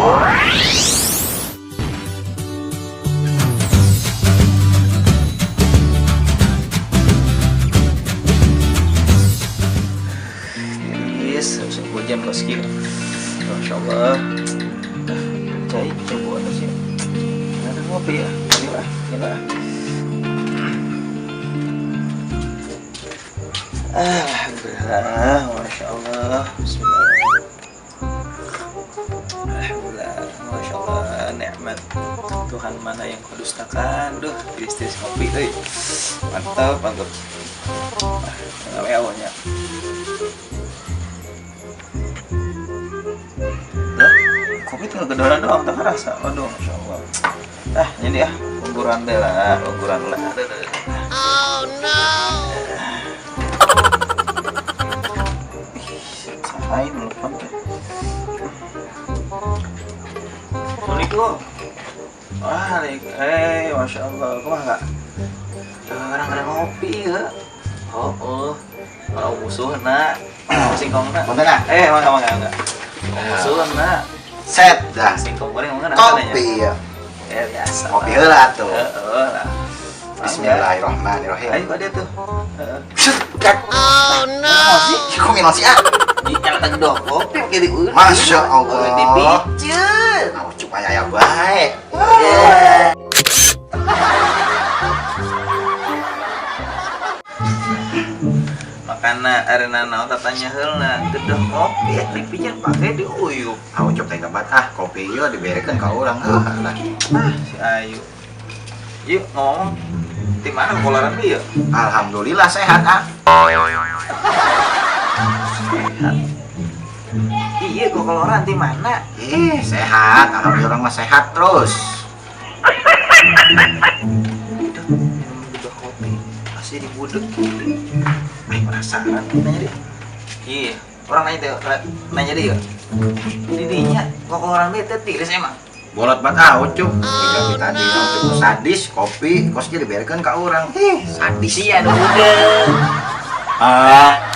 Tiris, musim hujan kos kieu. Masya Allah. Cai, coba sih. Ada ngopi ya? Gila, gila. Alhamdulillah, Masya Allah. Bismillah. Alhamdulillah, Masya Allah, nikmat Tuhan mana yang kau dustakan. Duh, tiris-tiris kopi, euy. Mantap, mantap. Ah, awalnya. Duh, kopi tinggal gedoran doang, tak kerasa. Waduh, Masya Allah. Ah, ini ya, ungguran deh lah, ungguran lah. Oh no. Sahain telepon teh. Assalamualaikum. Wah, Masya Allah, kumaha enggak? Orang-orang ngopi ya. Oh, oh. Orang musuh na. Singkong na. Punten ah. Mangga mangga mangga. Musuh na. Set dah. Singkong goreng mangga Kopi ya. Ya biasa. Kopi heula tuh. Heeh lah. Bismillahirrahmanirrahim. Ayo kok dia tuh. Heeh. Set. Oh no. Sih, kok minum sih ah? Di nyala tengdoh kopi pakai di udah. Masya Allah. Dipiceun. Mau cuma aya bae. Makana arena naon tatanya heula gedoh kopi dipiceun pake diuyup. Ah, ucup teh gebat ah, kopi ieu diberekeun ka urang heuh lah. Ah, si Ayu. Yuk ngomong di mana kolaran dia? Alhamdulillah sehat ah. Sehat. Iya, kok koloran di mana? Ih, sehat. Alhamdulillah mah sehat terus. Udah minum gedoh kopi pasti dibudek. Penasaran nanya deh. Iya, orang nanya tuh, nanya dia. Didinya kok koloran dia teh tiris emang. Bolot banget ah ucup. Jika tadi ucup sadis kopi kosnya diberekeun ka urang. Ih, sadis. Iya, udah budek. Ah.